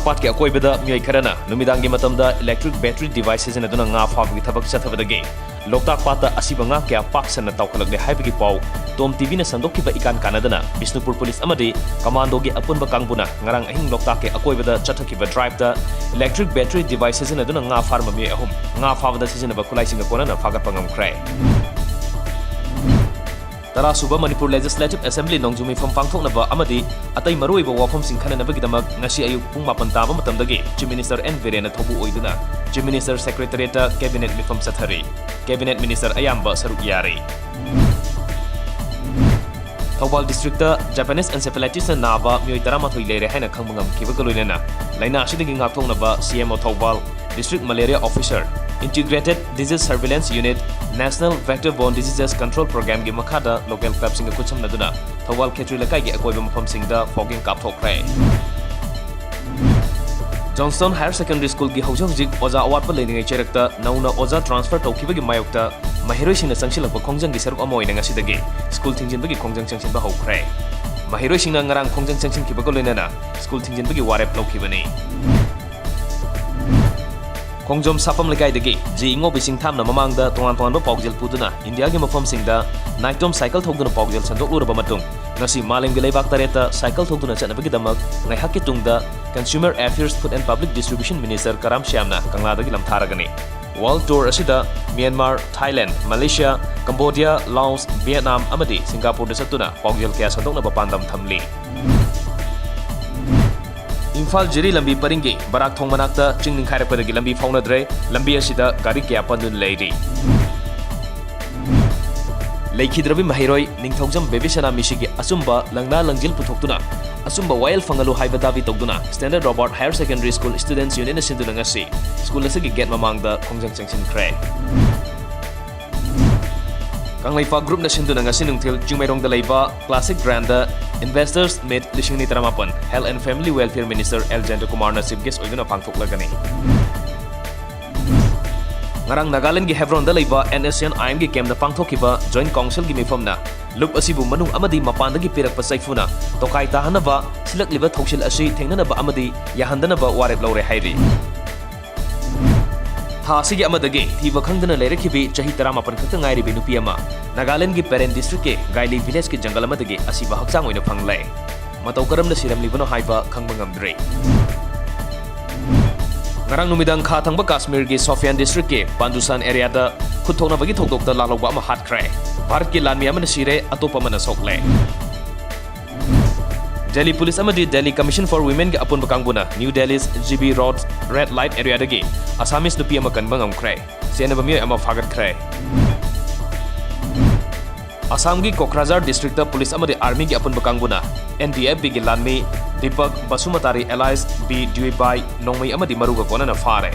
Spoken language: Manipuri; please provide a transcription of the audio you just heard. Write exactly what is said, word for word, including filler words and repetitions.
ꯄꯥꯠꯀꯤ ꯑꯀꯣꯏꯕꯗ ꯃꯤꯑꯣꯏ ꯈꯔꯅ ꯅꯨꯃꯤꯗꯥꯡꯒꯤ ꯃꯇꯝꯗ electric battery device ꯁꯤꯖꯤꯟꯅꯗꯨꯅ ꯉꯥ ꯐꯥꯕꯒꯤ ꯊꯕꯛ ꯆꯠꯊꯕꯗꯒꯤ ꯂꯣꯛꯇꯥꯛ ꯄꯥꯠꯇ ꯑꯁꯤꯕ ꯉꯥ ꯀꯌꯥ ꯄꯥꯛ ꯁꯟꯅ ꯇꯥꯎꯈꯠꯂꯛꯂꯦ ꯍꯥꯏꯕꯒꯤ ꯄꯥꯎ ꯇꯣꯝ ꯇꯤꯚꯤꯅ ꯁꯟꯗꯣꯛꯈꯤꯕ ꯏꯀꯥꯟ ꯀꯥꯟꯅꯗꯅ ꯕꯤꯁꯅꯨꯄꯨꯔ ꯄꯨꯂꯤꯁ ꯑꯃꯗꯤ ꯀꯃꯥꯟꯗꯣꯒꯤ ꯑꯄꯨꯟꯕ ꯀꯥꯡꯕꯨꯅ ꯉꯔꯥꯡ ꯑꯍꯤꯡ ꯂꯣꯛꯇꯥꯛꯀꯤ ꯑꯀꯣꯏꯕꯗ ꯆꯠꯊꯈꯤꯕ drive ꯇ electric battery device ꯁꯤꯖꯤꯟꯅꯗꯨꯅ ꯉꯥ ꯐꯥꯔꯝꯕ ꯃꯤꯑꯣꯏ ꯑꯍꯨꯝ ꯉꯥ ꯐꯥꯕꯗ ꯁꯤꯖꯤꯟꯅꯕ ꯈꯨꯠꯂꯥꯏꯁꯤꯡꯒ ꯀꯣꯟꯅꯅ ꯐꯥꯒꯠꯄ ꯉꯝꯈ꯭ꯔꯦ꯫ ꯇꯔꯥꯁꯨꯕ ꯃꯅꯤꯄꯨꯔ Legislative Assembly ꯅꯣꯡꯖꯨ ꯃꯤꯐꯝ ꯄꯥꯡꯊꯣꯛꯅꯕ ꯑꯃꯗꯤ ꯑꯇꯩ ꯃꯔꯨꯑꯣꯏꯕ ꯋꯥꯐꯝꯁꯤꯡ ꯈꯟꯅꯅꯕꯒꯤꯗꯃꯛ ꯉꯁꯤ ꯑꯌꯨꯛ ꯄꯨꯡ ꯃꯥꯄꯟ ꯇꯥꯕ ꯃꯇꯝꯗꯒꯤ Chief Minister N ꯕꯤꯔꯦꯟꯅ ꯊꯧꯕꯨ ꯑꯣꯏꯗꯨꯅ Chief Minister Secretariat ꯇ Cabinet ꯃꯤꯐꯝ ꯆꯠꯊꯔꯤ꯫ Cabinet Minister ꯑꯌꯥꯝꯕ ꯁꯔꯨꯛ ꯌꯥꯔꯤ꯫ ꯊꯧꯕꯥꯜ district ꯇ Japanese encephalitis ꯅ ꯅꯥꯕ ꯃꯤꯑꯣꯏ ꯇꯔꯥꯃꯥꯊꯣꯏ ꯂꯩꯔꯦ ꯍꯥꯏꯅ ꯈꯪꯕ ꯉꯝꯈꯤꯕꯒ ꯂꯣꯏꯅꯅ ꯂꯥꯏꯅꯥ ꯑꯁꯤꯗꯒꯤ ꯉꯥꯛꯊꯣꯛꯅꯕ C M O Thoubal, District Malaria Officer, Integrated Disease Surveillance Unit, National Vector Borne Diseases Control Program ꯒꯤ ꯃꯈꯥꯗ local club ꯁꯤꯡꯒ ꯈꯨꯠꯁꯝꯅꯗꯨꯅ ꯊꯧꯕꯥꯜ ꯈꯦꯇ꯭ꯔꯤ ꯂꯩꯀꯥꯏꯒꯤ ꯑꯀꯣꯏꯕ ꯃꯐꯝꯁꯤꯡꯗ fogging ꯀꯥꯞꯊꯣꯛꯈ꯭ꯔꯦ꯫ Johnstone Higher Secondary School ꯒꯤ ꯍꯧꯖꯤꯛ ꯍꯧꯖꯤꯛ ꯑꯣꯖꯥ ꯑꯋꯥꯠꯄ ꯂꯩꯔꯤꯉꯩ ꯆꯩꯔꯛꯇ ꯅꯧꯅ ꯑꯣꯖꯥ transfer ꯇꯧꯈꯤꯕꯒꯤ ꯃꯥꯌꯣꯛꯇ ꯃꯍꯩꯔꯣꯏꯁꯤꯡꯅ ꯆꯪꯁꯤꯜꯂꯛꯄ ꯈꯣꯡꯖꯪꯒꯤ ꯁꯔꯨꯛ ꯑꯃ ꯑꯣꯏꯅ ꯉꯁꯤꯗꯒꯤ school ꯊꯤꯡꯖꯤꯟꯕꯒꯤ ꯈꯣꯡꯖꯪ ꯆꯪꯁꯤꯟꯕ ꯍꯧꯈ꯭ꯔꯦ꯫ ꯃꯍꯩꯔꯣꯏꯁꯤꯡꯅ ꯉꯔꯥꯡ ꯈꯣꯡꯖꯪ ꯆꯪꯁꯤꯟꯈꯤꯕꯒ ꯂꯣꯏꯅꯅ school ꯊꯤꯡꯖꯤꯟꯕꯒꯤ ꯋꯥꯔꯦꯞ ꯂꯧꯈꯤꯕꯅꯤ꯫ ꯈꯣꯡꯖꯣꯝ ꯁꯥꯄꯝ ꯂꯩꯀꯥꯏꯗꯒꯤ ꯖꯤ ꯏꯉꯣꯕꯤ ꯁꯤꯡꯊꯥꯝꯅ ꯃꯃꯥꯡꯗ ꯇꯣꯉꯥꯟ ꯇꯣꯉꯥꯟꯕ ꯄꯥꯎꯖꯦꯜ ꯄꯨꯗꯨꯅ ꯏꯟꯗꯤꯌꯥꯒꯤ ꯃꯐꯝꯁꯤꯡꯗ ꯅꯥꯏꯇꯣꯝ ꯁꯥꯏꯀꯜ ꯊꯧꯗꯨꯅ ꯄꯥꯎꯖꯦꯜ ꯁꯟꯗꯣꯛꯂꯨꯔꯕ ꯃꯇꯨꯡ, ꯉꯁꯤ ꯃꯥꯂꯦꯝꯒꯤ ꯂꯩꯕꯥꯛ ꯇꯔꯦꯠꯇ ꯁꯥꯏꯀꯜ ꯊꯧꯗꯨꯅ ꯆꯠꯅꯕꯒꯤꯗꯃꯛ ꯉꯥꯏꯍꯥꯛꯀꯤ ꯇꯨꯡꯗ Consumer Affairs, Food and Public Distribution Minister Karam ꯁ꯭ꯌꯥꯝꯅ ꯀꯪꯂꯥꯗꯒꯤ ꯂꯝꯊꯥꯔꯒꯅꯤ꯫ World Tour ꯑꯁꯤꯗ Myanmar, Thailand, Malaysia, Cambodia, Laos, Vietnam ꯑꯃꯗꯤ ꯁꯤꯡꯒꯥꯄꯨꯔꯗ ꯆꯠꯇꯨꯅ ꯄꯥꯎꯖꯦꯜ ꯀꯌꯥ ꯁꯟꯗꯣꯛꯅꯕ ꯄꯥꯟꯗꯝ ꯊꯝꯂꯤ꯫ ꯏꯝꯐꯥꯜ ꯖꯤꯔꯤ ꯂꯝꯕꯤ ꯄꯔꯤꯡꯒꯤ ꯕꯔꯥꯛ ꯊꯣꯡ ꯃꯅꯥꯛꯇ ꯆꯤꯡ ꯅꯤꯡꯈꯥꯏꯔꯛꯄꯗꯒꯤ ꯂꯝꯕꯤ ꯐꯥꯎꯅꯗ꯭ꯔꯦ꯫ ꯂꯝꯕꯤ ꯑꯁꯤꯗ ꯒꯥꯔꯤ ꯀꯌꯥ ꯄꯟꯗꯨꯅ ꯂꯩꯔꯤ꯫ ꯂꯩꯈꯤꯗ꯭ꯔꯕꯤ ꯃꯍꯩꯔꯣꯏ ꯅꯤꯡꯊꯧꯖꯝ ꯕꯦꯕꯤꯁꯅꯥ ꯃꯤꯁꯤꯒꯤ ꯑꯆꯨꯝꯕ ꯂꯪꯅꯥ ꯂꯪꯖꯤꯜ ꯄꯨꯊꯣꯛꯇꯨꯅ ꯑꯆꯨꯝꯕ ꯋꯥꯌꯦꯜ ꯐꯪꯍꯜꯂꯨ ꯍꯥꯏꯕ ꯗꯥꯕꯤ ꯇꯧꯗꯨꯅ Standard Robert Higher Secondary School Students Union ꯅ ꯁꯤꯟꯗꯨꯅ ꯉꯁꯤ school ꯑꯁꯤꯒꯤ gate ꯃꯃꯥꯡꯗ ꯈꯣꯡꯖꯪ ꯆꯪꯁꯤꯟꯈ꯭ꯔꯦ꯫ ꯀꯪꯂꯩꯄꯥꯛ group ꯅ ꯁꯤꯟꯗꯨꯅ ꯉꯁꯤ ꯅꯨꯡꯊꯤꯜ ꯆꯤꯡꯃꯩꯔꯣꯡꯗ ꯂꯩꯕ Classic Grand ꯗ Investors Meet ꯂꯤꯁꯤꯡ ꯑꯅꯤ ꯇꯔꯥꯃꯥꯄꯟ Health and Family Welfare Minister L ꯖꯌꯟꯇꯀꯨꯃꯥꯔꯅ chief guest ꯑꯣꯏꯗꯨꯅ ꯄꯥꯡꯊꯣꯛꯂꯒꯅꯤ꯫ ꯉꯔꯥꯡ ꯅꯥꯒꯥꯂꯦꯟꯗꯒꯤ ꯍꯦꯕ꯭ꯔꯣꯟꯗ ꯂꯩꯕ NSCN-IM-ꯒꯤ camp-ꯇ ꯄꯥꯡꯊꯣꯛꯈꯤꯕ Joint Council-ꯒꯤ ꯃꯤꯐꯝꯅ ꯂꯨꯞ ꯑꯁꯤꯕꯨ ꯃꯅꯨꯡ ꯑꯃꯗꯤ ꯃꯄꯥꯟꯗꯒꯤ ꯄꯤꯔꯛꯄ ꯆꯩꯐꯨꯅ ꯇꯣꯈꯥꯏ ꯇꯥꯍꯟꯅꯕ, ꯁꯤꯜꯂꯛꯂꯤꯕ ꯊꯧꯁꯤꯜ ꯑꯁꯤ ꯊꯦꯡꯅꯅꯕ ꯑꯃꯗꯤ ꯌꯥꯍꯟꯗꯅꯕ ꯋꯥꯔꯦꯞ ꯂꯧꯔꯦ ꯍꯥꯏꯔꯤ꯫ ꯊꯥ ꯑꯁꯤꯒꯤ ꯑꯃꯗꯒꯤ ꯊꯤꯕ ꯈꯪꯗꯅ ꯂꯩꯔꯛꯈꯤꯕꯤ ꯆꯍꯤ ꯇꯔꯥꯃꯥꯄꯟ ꯈꯛꯇ ꯉꯥꯏꯔꯤꯕꯤ ꯅꯨꯄꯤ ꯑꯃ ꯅꯥꯒꯥꯂꯦꯟꯗꯒꯤ ꯄꯦꯔꯦꯟ ꯗꯤꯁꯇ꯭ꯔꯤꯛꯀꯤ ꯒꯥꯏꯂꯤ ꯚꯤꯂꯦꯖꯀꯤ ꯖꯪꯒꯜ ꯑꯃꯗꯒꯤ ꯑꯁꯤꯕ ꯍꯛꯆꯥꯡ ꯑꯣꯏꯅ ꯐꯪꯂꯦ꯫ ꯃꯇꯧ ꯀꯔꯝꯅ ꯁꯤꯔꯝꯂꯤꯕꯅꯣ ꯍꯥꯏꯕ ꯈꯪꯕ ꯉꯝꯗ꯭ꯔꯤ꯫ ꯉꯔꯥꯡ ꯅꯨꯃꯤꯗꯥꯡ ꯈꯥ ꯊꯪꯕ ꯀꯥꯁꯃꯤꯔꯒꯤ ꯁꯣꯐꯤꯌꯥꯟ ꯗꯤꯁꯇ꯭ꯔꯤꯛꯀꯤ ꯄꯥꯟꯗꯨꯁꯥꯟ ꯑꯦꯔꯤꯌꯥꯗ ꯈꯨꯠ ꯊꯣꯛꯅꯕꯒꯤ ꯊꯧꯗꯣꯛꯇ ꯂꯥꯜꯍꯧꯕ ꯑꯃ ꯍꯥꯠꯈ꯭ꯔꯦ꯫ ꯚꯥꯔꯠꯀꯤ ꯂꯥꯟꯃꯤ ꯑꯃꯅ ꯁꯤꯔꯦ, ꯑꯇꯣꯞꯄ ꯑꯃꯅ ꯁꯣꯛꯂꯦ꯫ ꯗꯦꯜꯂꯤ ꯄꯨꯂꯤꯁ ꯑꯃꯗꯤ Delhi Commission for Women-ꯒꯤ ꯑꯄꯨꯟꯕ ꯀꯥꯡꯕꯨꯅ new Delhi's GB Road red light area-ꯗꯒꯤ ꯑꯁꯥꯃꯤꯁ ꯅꯨꯄꯤ ꯑꯃ ꯀꯟꯕ ꯉꯝꯈ꯭ꯔꯦ꯫ ꯆꯦꯟꯅꯕ ꯃꯤꯑꯣꯏ ꯑꯃ ꯐꯥꯒꯠꯈ꯭ꯔꯦ꯫ ꯑꯁꯥꯝꯒꯤ ꯀꯣꯀ꯭ꯔꯥꯖꯥꯔ ꯗꯤꯁꯇ꯭ꯔꯤꯛꯇ ꯄꯨꯂꯤꯁ ꯑꯃꯗꯤ ꯑꯥꯔꯃꯤꯒꯤ ꯑꯄꯨꯟꯕ ꯀꯥꯡꯕꯨꯅ NDFB-ꯒꯤ ꯂꯥꯟꯃꯤ ꯗꯤꯄꯛ ꯕꯁꯨꯃꯇꯥꯔꯤ alias B ꯗ꯭ꯌꯨꯏꯕꯥꯏ ꯅꯣꯡꯃꯩ ꯑꯃꯗꯤ ꯃꯔꯨꯒ ꯀꯣꯟꯅꯅ ꯐꯥꯔꯦ꯫